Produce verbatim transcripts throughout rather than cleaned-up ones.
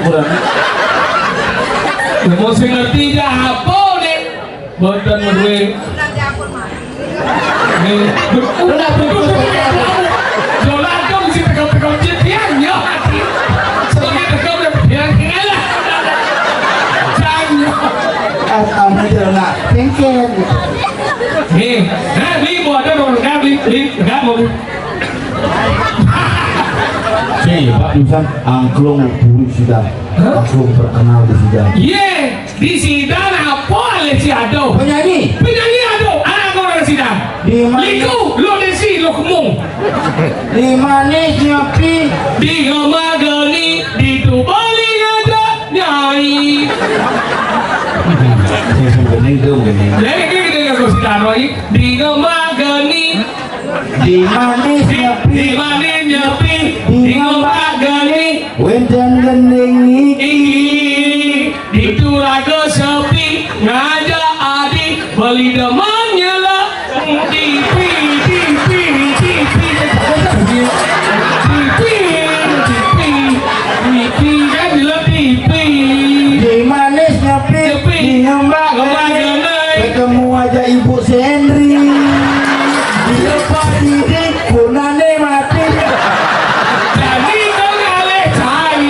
Kurang. Lha mung sing ngerti ya apa nek mboten ngerti. Nih, lu ndak betul. Yo lah dong si tekan-tekan jadian ya. Soalnya tekan udah biar ngalah. Jangan. Atau dia nak pengkel. Nih, nah, beli buat ada dong, beli, beli, enggak mau. Sing ya, Pak, pisan angklung buri sida. Hah? Angklung terkenal di sida. Iya, di sida apa oleh si Ado? Penyanyi. Penyanyi Ado, anak orang sida. Di mana? Liku, lo desi, lo kemung. Di mana nyepi? Di ngemageni, di tu beli aja nyai. Ini tuh gini. Jadi kita dengar si Ado ini, di ngemageni. Di manis nyepi, di manis nyepi, di ngembak geni. Wénten gending niki. Iki, di turaga sepi, ngajak adi, beli demen nyela. Tipi, tipi, tipi, tipi, tipi, niki kan jelas tipi. Di manis nyepi, nyepi, di ngembak geni. Ketemu aja Ibu Sendri. Dilepas diri, gunane mati. Jadi kau ngalih cai.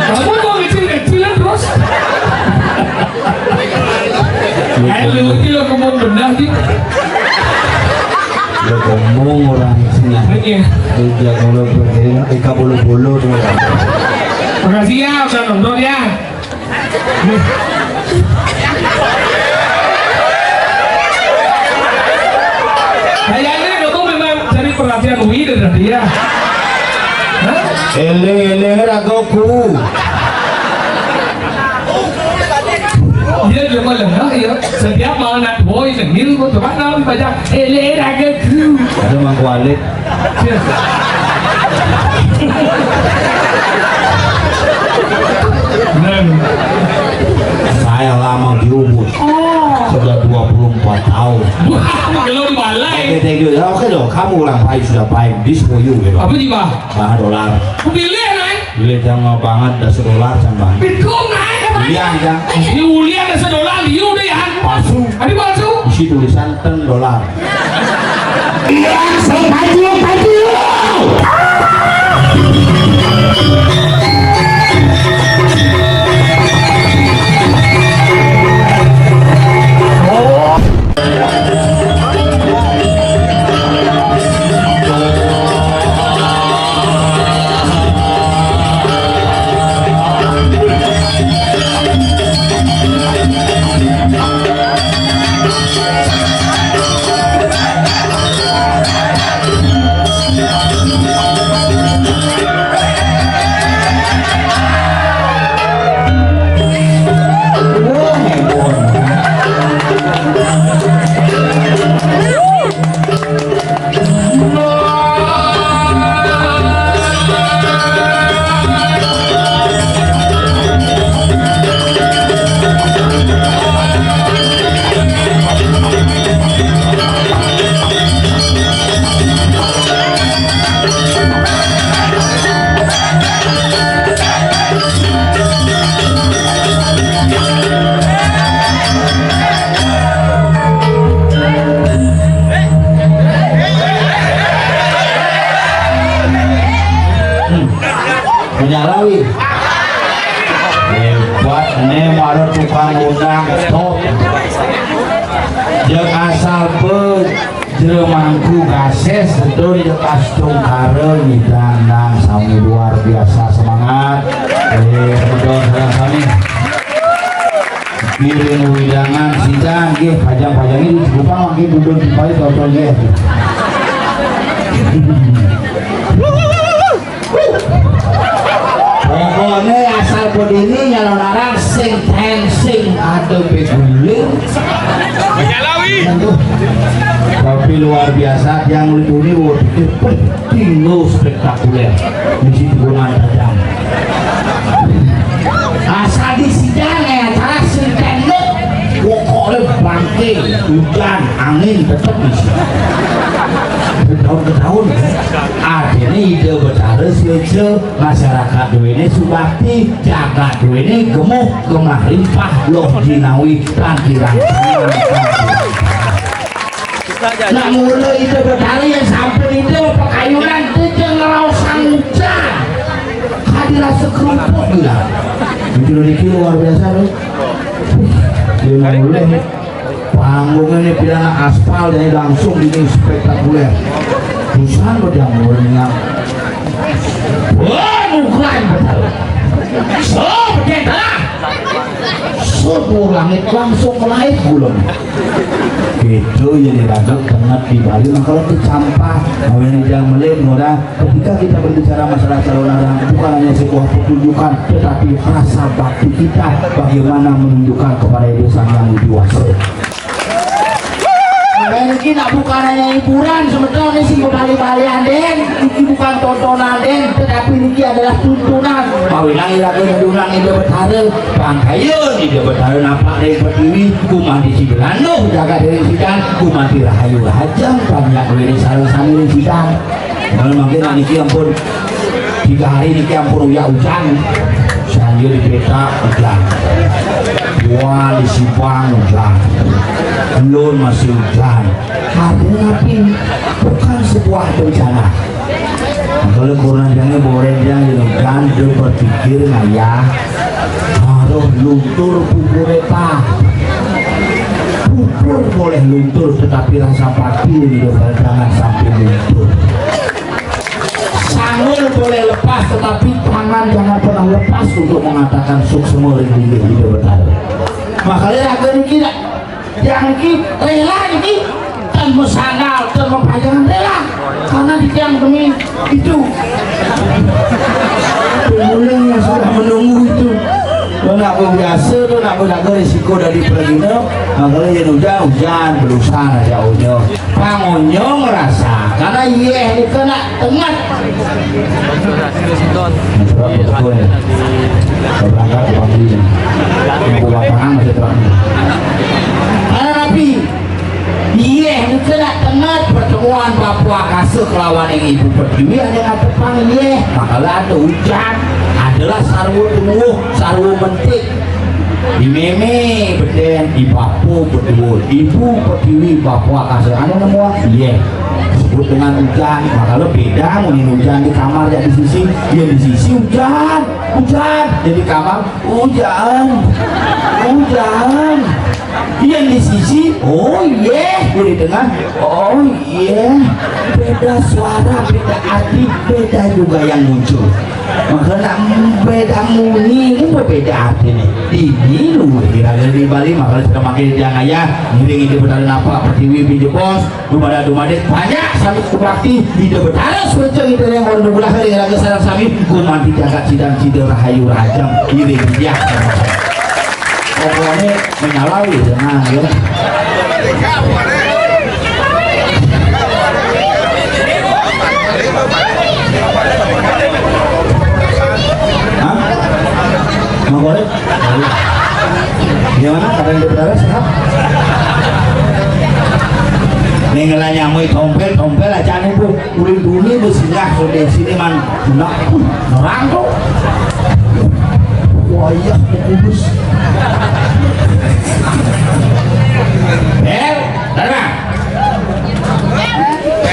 Kamu kok kecil-kecilan terus? Eh, lu itu lo kemon benar sih. Lo ngomong orang sini. Iya. Lu jangan lo berkeliling, eh, kabolo-bolo tuh. Makasih ya, udah nonton ya. Kayaknya kamu memang cari perhatian Wi dari tadi ya. Hah? Eling-eling ragoku. Iya, dia mah lengah ya. Setiap malam nak boy tengil, gua coba naon baca, "Eling ragoku." Ada Mang Kualit. Bener. Saya lama di Ubud. Oh. Sudah dua puluh empat tahun. Wah, kalau di balai. Oke, thank you. Ya, oke dong, kamu orang baik, sudah baik. This for you, gitu. Apa sih, Pak? Bah, dolar. Pilih, naik. Pilih, jangan banget, dah sedolar, jangan banget. Itu naik, apa? Iya, iya. Ini ulian dah sedolar, liu deh, ya. Palsu. Ada palsu? Isi tulisan ten dolar. Iya, sok maju, maju. Menyalawi. Hebat, nih, ada tukang undang, top. Jeung asal pe, jero mangku gases, sedun jeung astungkara ngidang nang sami luar biasa semangat. Eh, medon sareng sami. Kirim wewidangan sidan nggih, pajang-pajangin di Cukupang nggih, budun di Payu, tolong nggih. Pokoknya asal bedini nyalonaran sing ten sing ada beguling. Menyalawi. Aduh. Tapi luar biasa, yang lucu ini, wah, pikir, wih, dino spektakuler. Misi tikungan tajam. Asal di sidang ya, cara sing tenduk, pokoknya bangke, hujan, angin, tetep bisa. Daun Duwene subakti, jagat duwene gemuh, gemah limpah, loh jinawi, lan kirang seneng. Nak mula Ida Betara yen sampun Ida pakayunan, Ida ngraosang ujan. Kadi rasa kerupuk, bilang. Itu niki luar biasa, loh. Dia mulai. Panggungnya ini pilihan aspal, jadi langsung ini spektakuler. Busan udah mulai. Wah, bukan betul. So, betul lah. So, langit langsung melahit gulung. Itu yang dilakukan tengah di Bali, maka lebih sampah. Mau yang tidak melihat, mudah. Ketika kita berbicara masalah calon arang, bukan hanya sebuah pertunjukan, tetapi rasa bakti kita bagaimana menunjukkan kepada Ida Sang Hyang Widi Wasa. Makanya ini nak bukan hanya hiburan, sebetulnya sih kembali-bali anden, ini bukan tontonan den, tetapi ini adalah tuntunan. Mawinan iraga tuntunan Ida Betara, pangkaya Ida Betara nampak dari pertiwi, kumanti si Belanduh jaga dari sidan, kumanti rahayu rahajeng, banyak dari sarang sami dari sidan. Kalau mungkin niki ampun tiga hari niki ampun uyak ujan. Sanjir di peta ujan. Buah di Simpang ujan. Belum masih ujan. Artinya apa? Bukan sebuah bencana. Kalau kurang jangan boleh jangan ujan, dia berpikir ngayah. Harus luntur pupure, Pak. Pupur boleh luntur, tetapi rasa bakti di depan jangan sampai luntur. Sanggul boleh lepas, tetapi tangan jangan pernah lepas untuk mengatakan suksma ring linggih Ida Betara. Makanya raga niki nak, yang niki rela niki, tan mesandal, tan mepayangan rela. Karena di tiang demi itu. Penguling yang sudah menunggu itu. Lo nak biasa, lo nak berlaga risiko dari pergina. Nah, kalau yang hujan, hujan, berusaha aja, hujan. Pang Onyong ngrasa, karena yeh nika nak tenget. Surat betul ya. Berangkat pagi. Yang kuat tangan masih terang. Karena Nabi, yeh nika nak tenget pertemuan Bapa Akasa kelawan yang Ibu Pertiwi ada ngatepang yeh. Makalah ada hujan, adalah sarwa tumbuh, sarwa mentik. Di meme beden, di bapa bedua, ibu pertiwi, bapa akasa. Anu nemu ah? Iya. Sebut dengan hujan, maka lo beda, mungkin hujan di kamar ya di sisi, ya di sisi hujan, hujan, jadi kamar hujan, hujan. Iya di sisi, oh iya, jadi dengan, oh iya. Beda suara, beda arti, beda juga yang muncul. Maka nak beda munyi, ini berbeda artinya. Ini luwih iraga di Bali, maka sudah makin jangan ya. Ngiring ini benar nampak pertiwi biji bos, dumada dumade banyak sami kubakti, ida betara suci ida yang orang belah iraga sareng sami, kumanti jagat sidang sida rahayu rajang, ngiring ya. Pokoknya menyalawi, nah, ya. Hah? Mau boleh? Gimana? Ada yang berbicara? Sehat? Ning ngelah nyamui tompel, tompel aja nih, Bu. Ulin duni besinggah kode sini man. Nak, nerang tuh. Wayah kudus. Bel, tenang.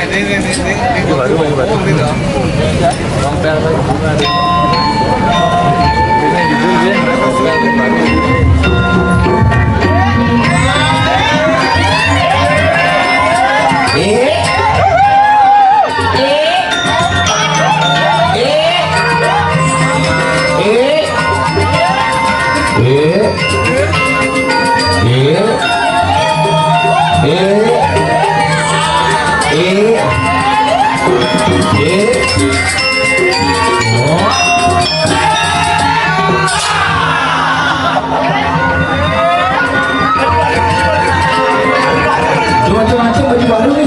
Ini baru, ini baru. Macam-macam baju baru ni.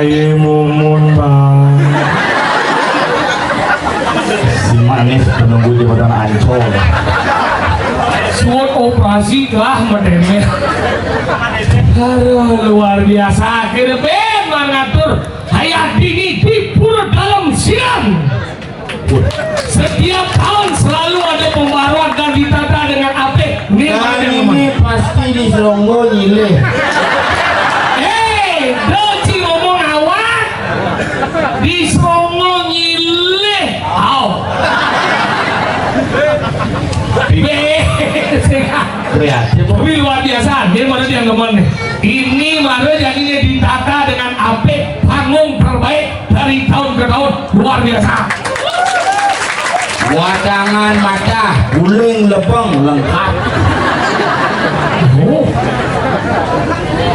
Eh, mumun, Bang. Si manis penunggu jembatan Ancol. Suwun operasi lah medemeh. Aduh, luar biasa. Akhirnya ben mangatur Hayati di Pura Dalem Siang. Setiap tahun selalu ada pembaruan dan ditata dengan apik. Ini pasti di Seronggo nyilih. Eh, doci ngomong awak. Di Seronggo nyilih. Au. Be. Kreatif. Tapi luar biasa, dia mana dia ngemen nih. Ini mana jadinya ditata dengan apik, panggung terbaik dari tahun ke tahun, luar biasa. Wadangan madah, guling lebeng lengkap. Oh.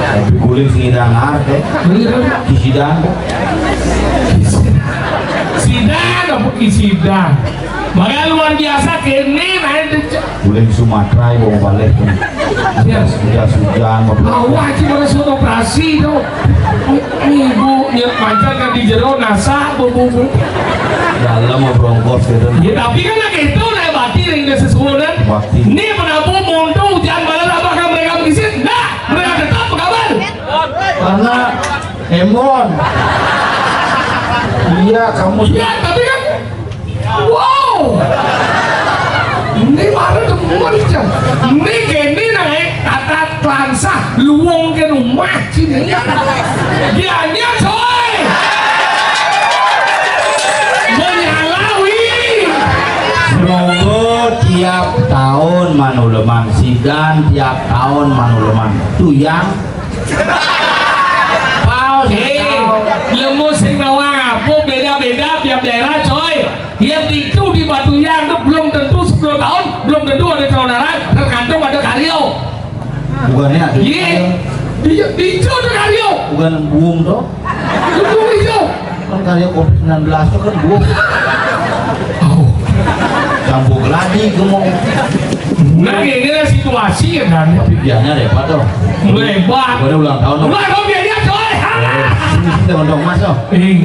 Tapi guling sing idang art, eh. Iya. Kisidan. Sidan apa kisidan? Makanya luar biasa kene main di Guling Sumatera ibu balik. Iya. Hujan-hujan, mau Awah, cuma suruh operasi tuh. Ibu, ya, panjang kan di jero, nasa, bu, bu, bu. Dalam mau brongkos gitu. Ya, tapi kan lagi itu, naik bati, naik desa sekolah, kan? Bati. Ini penabuh monto, hujan malam, apakah mereka begisit? Enggak, mereka tetap berkabar. Karena Embon. Iya, kamu. Iya, tapi kan, wow. Ini baru demen, Cang. Ini gini naik kata telansah, luwung ke rumah, sini. Dianya, coy. Menyalawi. Seronggo tiap tahun manuleman, sidan tiap tahun manuleman. Tuyang. Paus. Eh, lemu sing nawang apa beda-beda tiap daerah, coy. Yang itu di Batuyang itu belum tentu sepuluh tahun, belum tentu ada calon arang, tergantung ada karyo. Bukannya ada. Iya. Di, di itu ada karyo. Bukan buung toh? Itu itu. Kan karyo covid sembilan belas itu kan buung. Oh. Campur geladi gemuk. Nah, ini lah situasi ya kan. Tapi biasanya repot tuh. Repot. Pada ulang tahun. Ulang tahun biasanya, coy. Eh, sini kita ngondong mas tuh. Eh.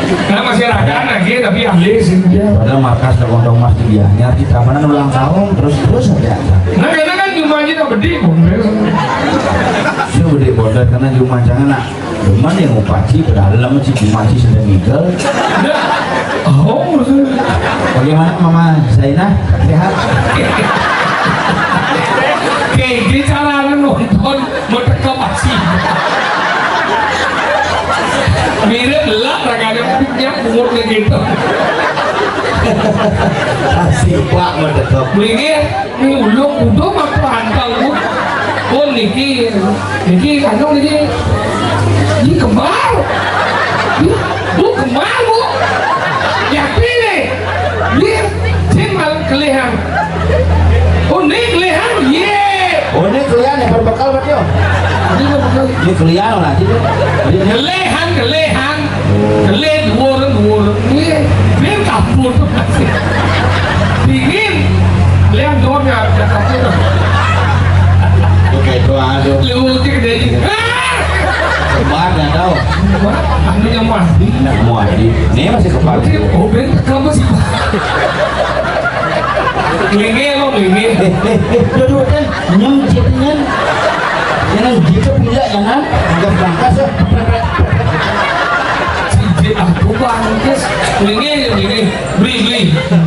Nah, masih ragaan lagi tapi ahli sih dia. Padahal markas ada ngondong mas di Gianyar, di taman ulang tahun terus-terus aja. Nah, karena kan jumlahnya tak gede, bondel. Saya gede bondel karena di rumah jangan nak. Cuman yang ngupaci, padahal lama sih ngupaci sudah ngigel. Oh, maksudnya. Bagaimana Mama Zainah? Sehat? Kayak gini cara nonton, mau teka pasti. Mirip lah, raganya punya umurnya gitu. Pasti Pak mau teka. Mendingnya Ini ulung udah mah pantang, Bu. Oh, niki, niki anu niki. Ini kembar. Ini, Bu, kembar, Bu. Ya pilih. Ini sing mal kelihan. Oh, ini kelihan. Ye. Oh, ini kelihan yang berbekal berarti, oh. Ini berbekal. Ini kelihan nanti. Ini kelihan, kelihan. Kelih dhuwur, dhuwur. Nggih, ben kabur. Dingin. Lihat dhuwur nggak ada kabur. Oke, doa tuh. Lu cek dari. Ah! Kembar nggak tahu. Wah, anu yang mandi. Mau mandi. Ini masih kembar. Berarti, oh, ben kamu sih. Ngene apa ngene? Eh, eh, eh, duduk kan. Nyem, jit, nyem. Jangan gitu, pila, jangan. Angkat bangkas, ya. Siji aku bangkis. Ngene, ngene. Beli, beli.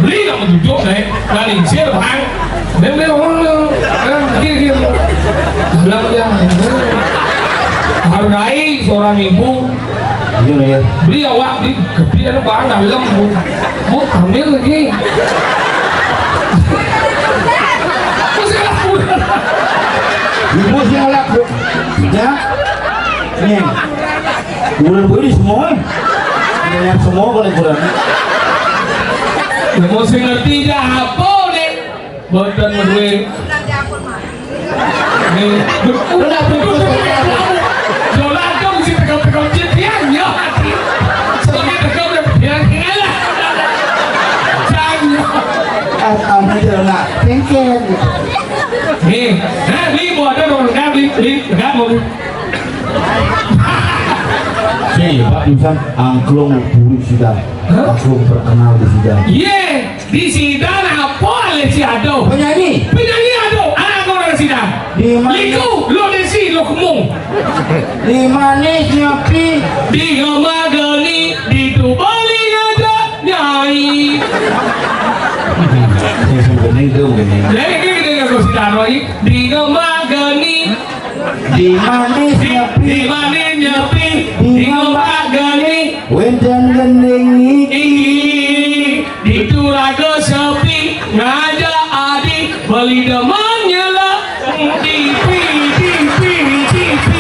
Beli kamu duduk, eh. Nah, lingsir, Bang. Dia, dia, oh, eh, gini, gini. Dalam, ya. Hargai seorang ibu. Iya, iya. Beli awak di gedhe anu barang dalem, Bu. Bu, hamil lagi. Terus ya, Bu. Ibu sih oleh, Bu. Ya. Nih. Bulan Bu ini semua. Banyak semua kalau kurang. Ya, mau sing ngerti ya apa nih? Mboten ngeruwe. Nih, ora betul. Yo lah, dong, si tegal-tegal jadian, yo. Sebagai tegal udah bilang, "Alah." Jangan. Ah, kamu itu nak, tengkek. Nih, nah, beli mau ada dong, nah, beli, beli, enggak mau. Sing, Pak, pisan angklung buruh sida. Hah? Angklung terkenal di sida. Iya, di sida apa alih si aduh? Penyanyi. Penyanyi aduh, anak orang sida. Di mana? Liku, lo desi, lo kemung. Di mana nyepi? Di ngemageni, di tu beli aja nyai. Ini sebenarnya itu begini. Jadi ini kita nggak sida, di ngemageni. Di manis nyepi. Di manis nyepi. Di ngembak geni. Wénten gending iki. Iki. Di tulaga sepi. Ngajak adi. Beli demen nyela. Tipi, tipi, tipi. Tipi,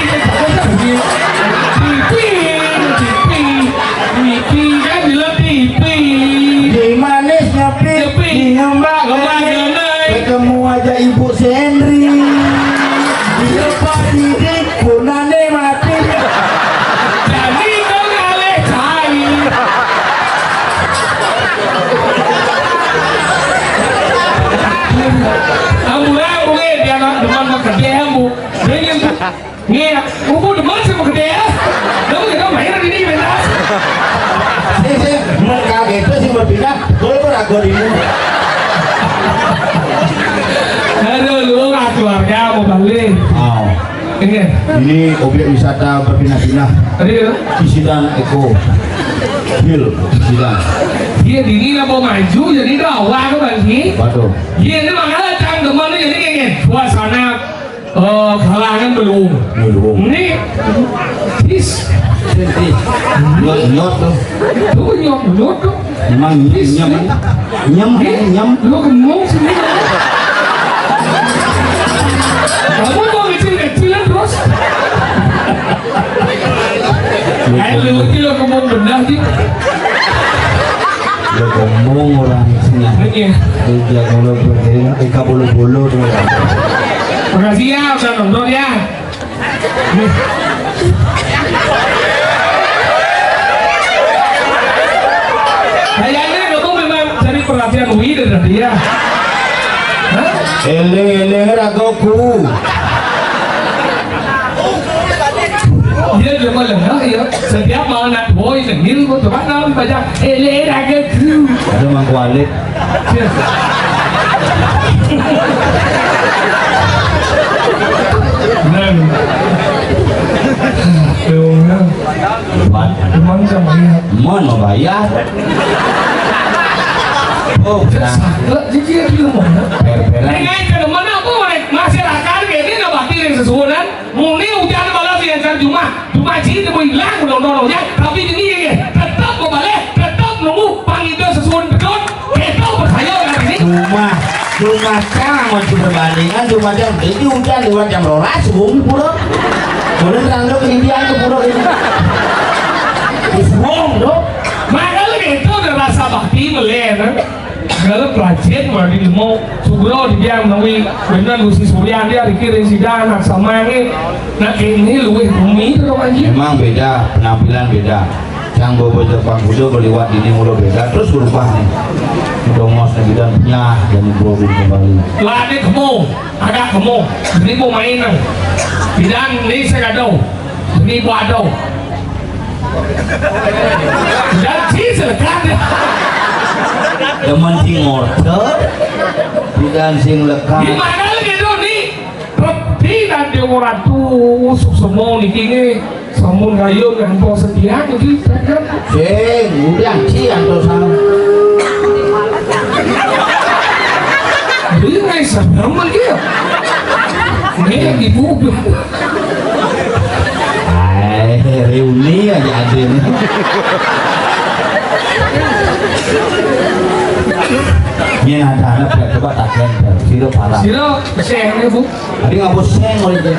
tipi. Niki kan jelas tipi. Di manis nyepi. Nyepi. Di ngembak geni. Ngembak geni. Ketemu aja Ibu Sendri. Iya, Pak Didi, punane mati. Jadi kau ngalih cai. Amura, amura, dia nak demen sama gede, Bu. Dia yang, nih, Bu, demen sama gede ya. Kamu tidak main ini, pentas. Sing, sing, mun kaget sing berpindah, kowe ora go dino. Aduh, lu nggak keluarga mau balik. Oh. Iya. Ini objek wisata berpindah-pindah. Iya. Di Sidan Eko Hill, Sidan. Iya, di ini mau maju, jadi dakwah ke Bali. Waduh. Iya, ini makanya cang demen jadi kayak gini. Suasana, eh, kalangan belum. Belum. Ini, tis. Tis. Nyot, nyot tuh. Tuh, nyot, nyot tuh. Emang nyem, nyem, nyem, nyem. Lu gemuk sih. Kamu mau kecil-kecilan terus? Eh, lu kecil lu gemuk benar sih. Lu gemuk orang sini. Iya. Lu jago lu berdiri, ika bulu-bulu tuh. Makasih ya, udah nonton ya. Kayaknya kamu memang cari perhatian Wida tadi ya. Hah? Eling-eling ragoku. Dia cuma lengah ya. Setiap mau anak boy tengil, gua coba naon baca eling ragoku. Ada Mang Kualit. Nah. Tuh, nah. Emang sama dia. Mon mau bayar. Oh, nah. Lah, jadi dia di mana? Berberan. Ini kan ke mana aku, masyarakat ini nggak bakti yang sesuunan. Muni ujan balas yang cari jumah. Jumah sini mau hilang, udah, udah, udah, ya. Tapi ini ya, ya. Tetap mau balik, tetap nunggu panggil sesuunan betul. Kita percaya dengan ini. Cuma, cuma cang mau perbandingan, cuma cang. Jadi ujan lewat jam rolas, subuh pura. Boleh terang dong, ini dia ke pura ini. Wis wong, dong. Makanya itu ada rasa bakti melen, kan? Segala pelajin, berarti mau sugro di biang menawi bener Gusti Surya dia, riki ring sida anak sama ini. Nah, ini luwih bumi itu dong, anjir. Memang beda, penampilan beda. Yang bobo Jepang kuda berliwat ini mulu beda, terus berubah nih. Dongos nih, bidan punya, dan gua kembali. Lah, ini kamu, ada kamu. Ini mau main, dong. Bidan, ini saya ada. Ini buat ada. Dan si selekat. Teman si ngorder, bidan sing lekat. Di mana lagi itu, nih? Reti dan Dewa Ratu, suksema niki nggih, sampun kayun ngantos sekian niki, kan? Sing, udah, si antos sama. Ini nggak sadar lagi ya? Ini yang ibu. Hai, reuni aja ada nih. Ini ada anak, coba taken, sira parah. Sira, sing, Bu. Tadi ngapus seng oleh dia.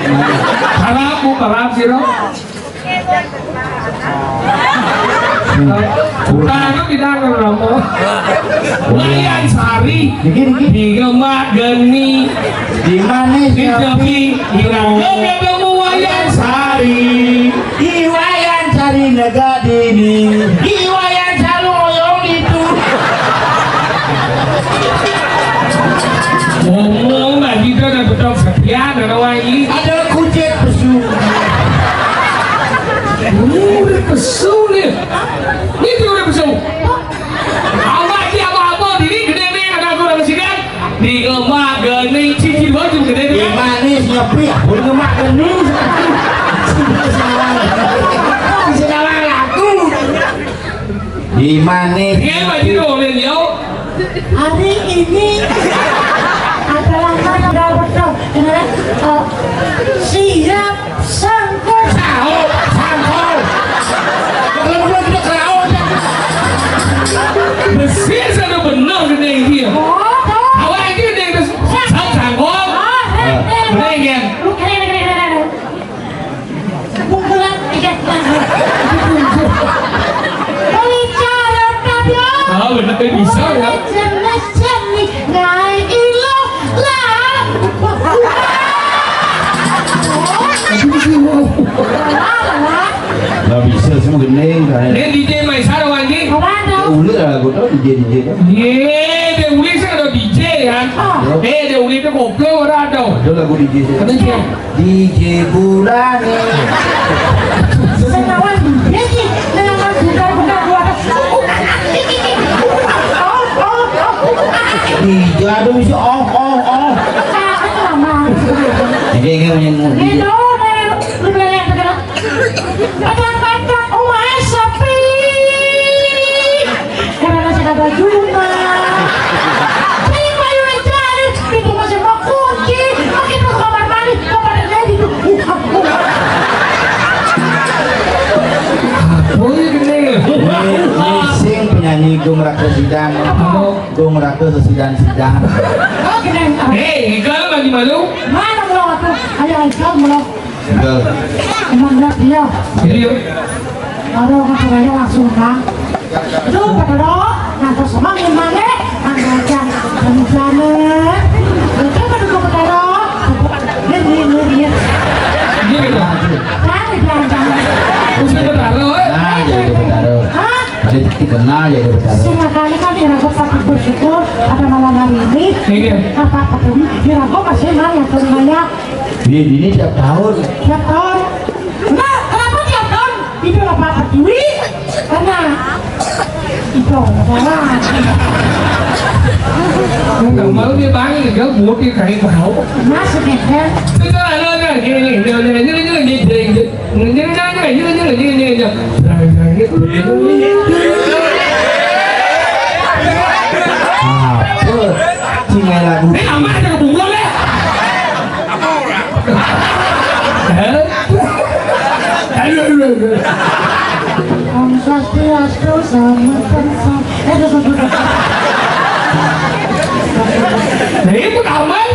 Parah, Bu, parah, sira. Utang kita ngeramo. Wayan Sari. Dikit, dikit. Di Gemak Geni. Di manis di tapi. Di Rangga ketemu Wayan Sari. Di Wayan Sari negak dini. Di Wayan Sari ngoyong itu. Ngomong lagi, kita udah betul sekian, ada wangi. Ada kucit pesu. Sulit. Ini tuh udah bisa. Awak dia apa-apa, diri gede nih, ada aku udah masih kan. Di lemak, gini, cici baju gede nih. Di manis, nyepi, aku lemak gini. Di sawah laku. Di manis. Iya, Pak Jiro, Lin, yo. Hari ini adalah mana udah betul. Dengan, eh, siap. Sangkut. Sahur, sangkut. Kalau belum kita keraon. Besi sana benar gede dia. Oh, oh. Awak ini gede bes-, sang-, sangkut. Oh, eh, eh, benar, kan? Lu keren, keren, keren, keren. Kumpulan tiga. Bicara tadi. Ah, benar, eh, bisa, ya. Jelas. Ngai ilo lah. Lah bisa semua gendeng kan. Dia D J main sarung anjing. Apaan tuh? Dia ulik lah, gua tahu D J, D J kan. Ye, dia ulik sih ada D J kan. Oh. Eh, dia ulik itu koplo orang ada. Ada lagu D J sih. Ada dia. D J Bulane. Senawan D J, senawan bukan, bukan, bukan. Iya, aduh, bisa, oh, oh, oh. Jadi, ini punya. Ini dong, lu bilang yang bener. Kadang-kadang, oh, my, sepi. Karena masih ada baju rumah. Ini bayu yang cari, pintu masih mau kunci, makin ke kamar mandi, kamar mandi tuh. Apa ya gini? Ini, ini sing penyanyi Gung Raka Sidan. Gung Raka Sidan Sidan. Oh, gini. Eh, Iqbal lagi malu? Mana belum aku? Ayo, Iqbal belum. Betul. Emang berat dia. Iya. Ada orang tuanya langsung kan. Lu pada doa, nanti semua gimana? Anggaja, rencana. Itu pada gua pada doa. Dia, dia, dia, dia. Iya, betul. Kan, dia, dia. Usah bertaruh, eh. Nah, jadi bertaruh. Hah? Jadi dikenal jadi bertaruh. Sing kali kan dia ragu tapi bersyukur ada malam hari ini. Iya. Apa-apa tuh, dia ragu masih nanya tuh nanya. Iya, ini tiap tahun. Tiap tahun. Nah, kenapa tiap tahun? Itu apa apa Dwi? Karena itu orang. Enggak mau dia bang, dia buat dia kayak mau. Masuk ya, kan? Itu ada, ada, gini, gini, gini. Apa? Tinggal lagu. Eh, aman ada kebunggol ya? Hah? Aduh, aduh, aduh. Om Swastiastu, sama kensa. Eh, aduh, aduh, aduh. Nah, ini pun aman.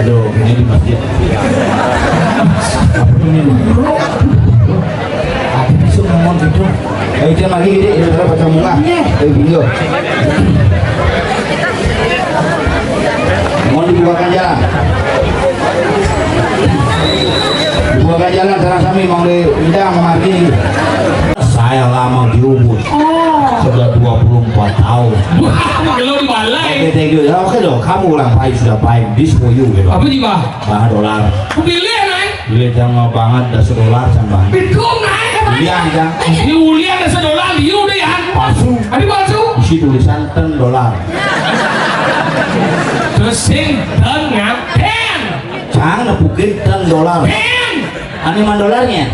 Aduh, ini di masjid. Apa ini? Aku bisa ngomong gitu. Ayo, jangan lagi, ini, ini, kita baca muka. Ayo, bingung. Mohon dibukakan jalan. Dibukakan jalan, terang sami, mau di, udah, mau mati. Saya lama di Ubud. Oh. Sudah dua puluh empat tahun. Wah, kalau di balai. Oke, thank you. Ya, oke dong, kamu orang baik, sudah baik. This for you, gitu. Apa sih, Pak? Banget dolar. Aku pilih, Nay. Pilih sama banget, dah sedolar sama banget. Itu, Nay, apa? Iya, iya. Ini ulian dah sedolar, liu deh ya. Palsu. Ada palsu? Isi tulisan ten dolar. Terus sing ten ngaten. Cang nepukin ten dolar. Ten. Anu mana dolarnya?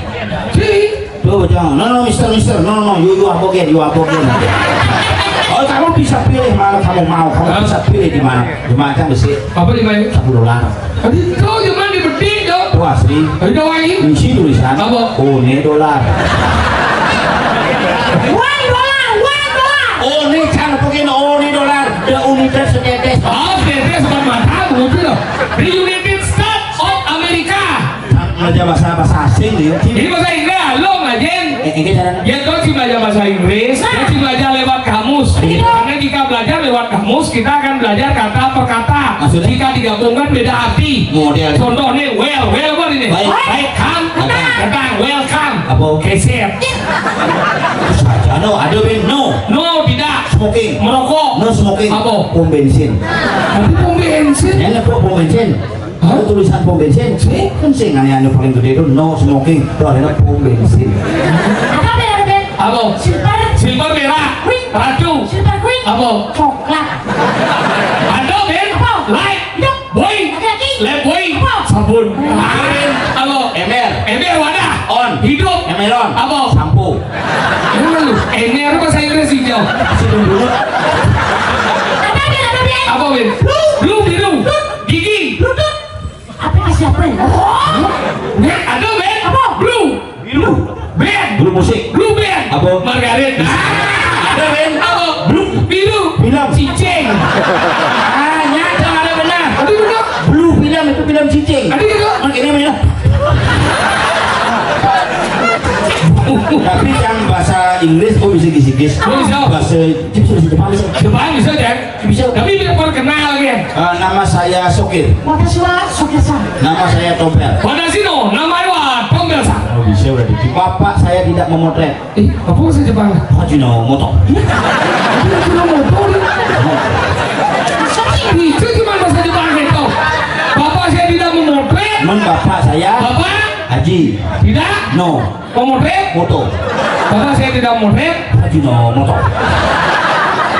Si. Tuh, jangan. No, no, mister, mister. No, no, no. You, you are forget, you are forget. Oh, kamu bisa pilih mana kamu mau. Kamu bisa pilih di mana. Di mana kan besi? Apa di mana? Satu dolar. Tadi tuh cuma di betik tuh. Tuh asli. Ada doang ini. Isi tulisan. Apa? Oh, ini dolar. One dollar, one dollar. Oh, ini jangan pakai no, oh, ini dolar. The unitas setetes. Oh, setetes bukan mata, begitu loh. The United States of America. Belajar bahasa, bahasa asing dia. Ini bahasa Inggris, lo ngajen. Eh, ini cara. Ya, kau sih belajar bahasa Inggris, dia sih belajar lewat kamus. Iya. Karena jika belajar lewat kamus, kita akan belajar kata per kata. Maksudnya? Jika digabungkan beda arti. Model. Contohnya, well, well apa ini? Baik. Baik, come. Datang. Datang, welcome. Apa? Keset. Saja, no, ada, Ben. No. No, tidak. Smoking. Merokok. No smoking. Apa? Pom bensin. Tapi pom bensin. Ya, nepuk pom bensin. Hah? Ada tulisan pom bensin. Sih, kan sing aneh-aneh paling gede itu no smoking. Tuh, akhirnya pom bensin. Apa, Ben, ada, Ben? Apa? Silver. Silver merah. Wih. Ratu. Silver queen. Apa? Coklat. Ada, Ben? Apa? Light. Hidup. Boy. Laki-laki. Lifebuoy. Apa? Sabun. Apa? Ember. Ember wadah. On. Hidup. Emelon. Apa? Sampo. Ember lu. Ember bahasa Inggris hijau. Sidung dulu. Apa, Ben? Apa, Ben? Apa, Ben? Blue. Blue biru. Blue. Gigi. Blue. Apa siapa ya? Nah, ada, Ben? Apa? Blue. Blue. Band. Blue musik. Blue band. Apa? Margaret. Ada, Ben? Apa? Blue. Biru. Film. Cicing. Ah, nyata ada benar. Ada benar. Blue film itu film cicing. Ada gitu. Kan ini namanya. Tapi yang bahasa Inggris, oh, bisa gisi-gis. Oh, bisa. Bahasa Jepang, bisa Jepang, bisa. Jepang bisa, Jan. Bisa. Tapi biar perkenal, ya. Eh, nama saya Sokir. Watashi wa Sokir-san. Nama saya Tompel. Watashi no namae wa Tompel-san. Oh, bisa berarti. Bapak saya tidak memotret. Eh, apa bahasa Jepang? Haji no moto. Haji no moto. Itu cuma bahasa Jepang itu. Bapak saya tidak memotret. Men bapak saya. Bapak? Haji. Tidak? No. Pemotret? Moto. Bapak saya tidak memotret. Haji no moto.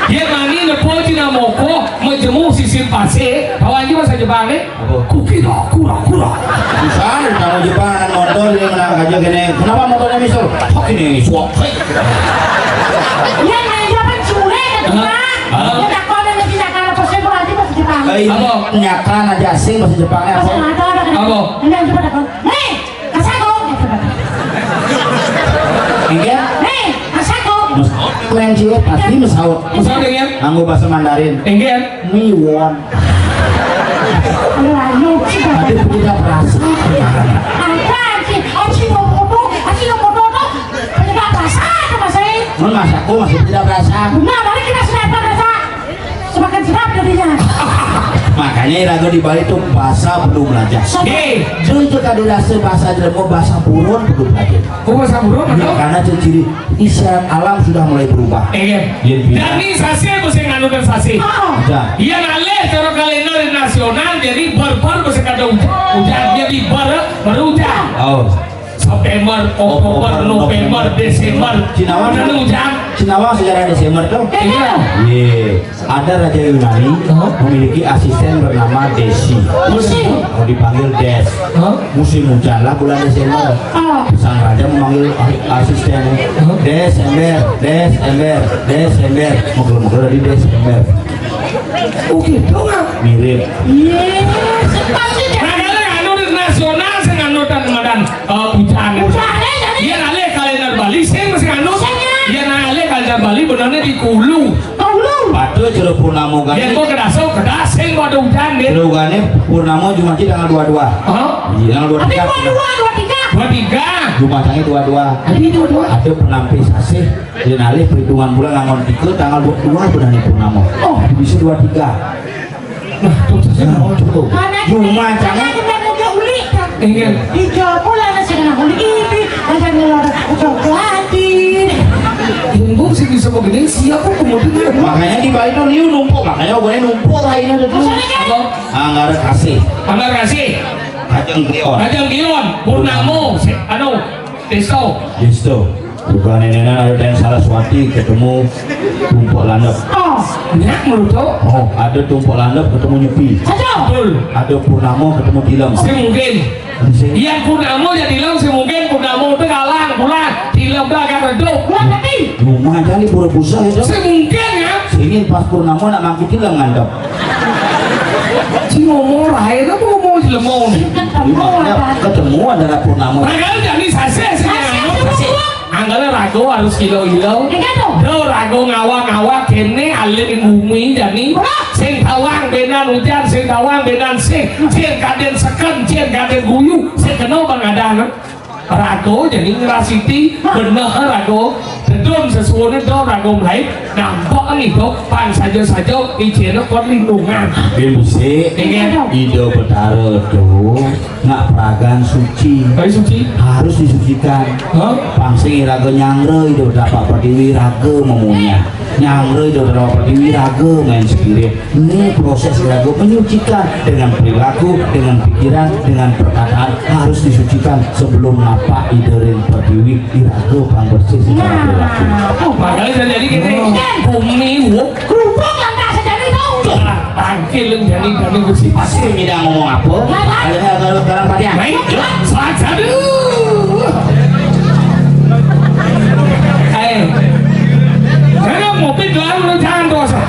Dia mani nepo cina moko, majemu sisin pase. Tahu aja bahasa Jepang, eh? Apa? Kuki no, kura, kura. Susah, kalau Jepang anak motor dia menang aja gini. Kenapa motornya misur? Hok ini, suap. Hei. Iya, main dia kan cule kan, Hah? Jepang. Hah? Dia tak kau ada lagi, tak kalau pas saya berarti pas Jepang. Eh, Apa? Nyakan aja asing bahasa Jepangnya Pas apa? Nyakan ada kan. Apa? Enggak, coba tak kau. Hei, Kasako. Enggak? Hei, Kasako. Mes-, main cilik pasti mesaut. Mesaut, ya? Nganggo bahasa Mandarin. Enggak? Miwon. Aduh, aduh. Tapi tidak berasa. Apa sih? Aci ngomong, aci ngomong, penyebab rasa apa sih? Mun masak, oh, masih tidak berasa. Benar, balik kita sudah apa rasa? Semakin sedap jadinya. Makanya ragu di Bali itu bahasa belum belajar. Sama. Hei. Jun itu tadi rasa bahasa jelema, bahasa buron belum belajar. Oh, bahasa buron, Iya, betul? Karena ciri isyarat alam sudah mulai berubah. Iya. Iya, iya. Jadi sasih mesti nganutan sasih. Oh. Iya. Iya, ngalih cara kalender nasional, jadi ber-ber mesti kada ujan. Ujan, jadi ber-, berujan. Oh. September, Oktober, Oktober, November, November. Desember. Cinawa, Mana ujan? Cinawa sejarah Desember tuh. Iya. Iya. Ada raja Yunani Hah? memiliki asisten bernama Desi. Desi. Mau dipanggil Des. Hah? Musim hujan lah bulan Desember. Oh. Sang raja memanggil asisten. Hah? Des, ember, Des, ember, Des, ember. Mukul-mukul dari Des, ember. Oh gitu, Kak? Mirip. Iya. Nah, kalau anu di nasional, sing anu dan madan, eh, hujan. Hujan, ya, jadi. Iya, ngalih kalender Bali, sing masih anu. Sing, ya. Iya, ngalih kalender Bali, benarnya di Kulu. Oh. Itu jero purnama gani. Yén kok kedaso, kedas sing pada udan, Dit. Jero gani purnama Jumat tanggal dua dua. Hah? Iya, tanggal dua tiga. Tapi dua dua, dua tiga. Dua tiga. Jumat tanggal dua dua. Tadi dua dua. Ada penampi sasih. Di alih perhitungan bulan anggon tiga tanggal dua dua benane purnama. Oh, bisa dua tiga. Nah, tuh, tuh, tuh. Mana Jumat tanggal. Kita udah ulik, kan? Iya. Di Jawa Pola masih kena ulik ini, ada ngelar coklatin. Tunggu sih bisa begini, siapa kemudian? Makanya di Bali tuh liu numpuk, makanya gue numpuk lainnya tuh. Maksudnya kan? Apa? Anggar kasih. Anggar kasih. Kacang Kliwon. Kacang Kliwon, Purnamo, si, anu, Tisto. Tisto. Bukan nenek ada yang Saraswati ketemu tumpuk landep. Oh, nyak menurut tuh. Oh, ada tumpuk landep ketemu Nyepi. Betul. Ada Purnamo ketemu Tilem. Sing mungkin. Sing. Yang Purnamo ya Tilem, sing mungkin Purnamo itu kalang, bulan, Tilem dah akan redup. Bulan tapi. Rumah aja nih pura busa itu. Sing mungkin ya. Singin pas Purnamo nak mangkit Tilem ngandep. Si ngomong rae itu apa ngomong jelema? Ketemu ada. Ketemu ada Purnamo. Padahal jadi sasih, sing anu, sasih. Angkane raga harus ilo-ilo. Iya, toh. Do raga ngawa-ngawa kene alit ing bumi jani. Bener. Sing tawang benan ujan, sing tawang benan sing, sing kaden seken, sing kaden guyu, sing kena bang ada anak. Raga jani ngrasiti, bener raga. Dedun sesuwune do raga mlayu, nampak ngido, pan saja-saja ijene kon lindungan. Nggih, Busik. Nggih. Ida Betara do. Nak peragan suci. Baik suci. Harus disucikan. Hah? Pang sing iraga nyangra ida dapat pertiwi raga memunya. Nyangra ida dapat pertiwi raga main spirit. Ini proses raga menyucikan dengan perilaku, dengan pikiran, dengan perkataan harus disucikan sebelum napak ida ring pertiwi iraga pang bersih secara perilaku. Nah, oh, padahal bisa jadi gini. Oh. Bumi, wuk, kerupuk lantas jadi dong. Tangkil jani jani gusi pasti. Sing ngomong apa? Ayo, ayo, ayo, ayo, ayo. Baik, saja dulu. Eh, saya mau pikir lu jangan dosa.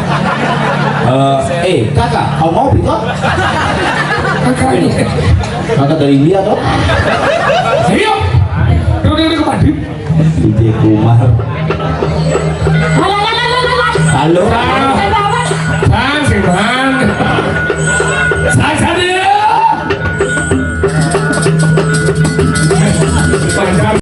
Eh, eh, kakak, kau mau pikot? Kakak ini. Kakak dari India toh? Ayo, duduk di kepadi. Ide Kumar. Mana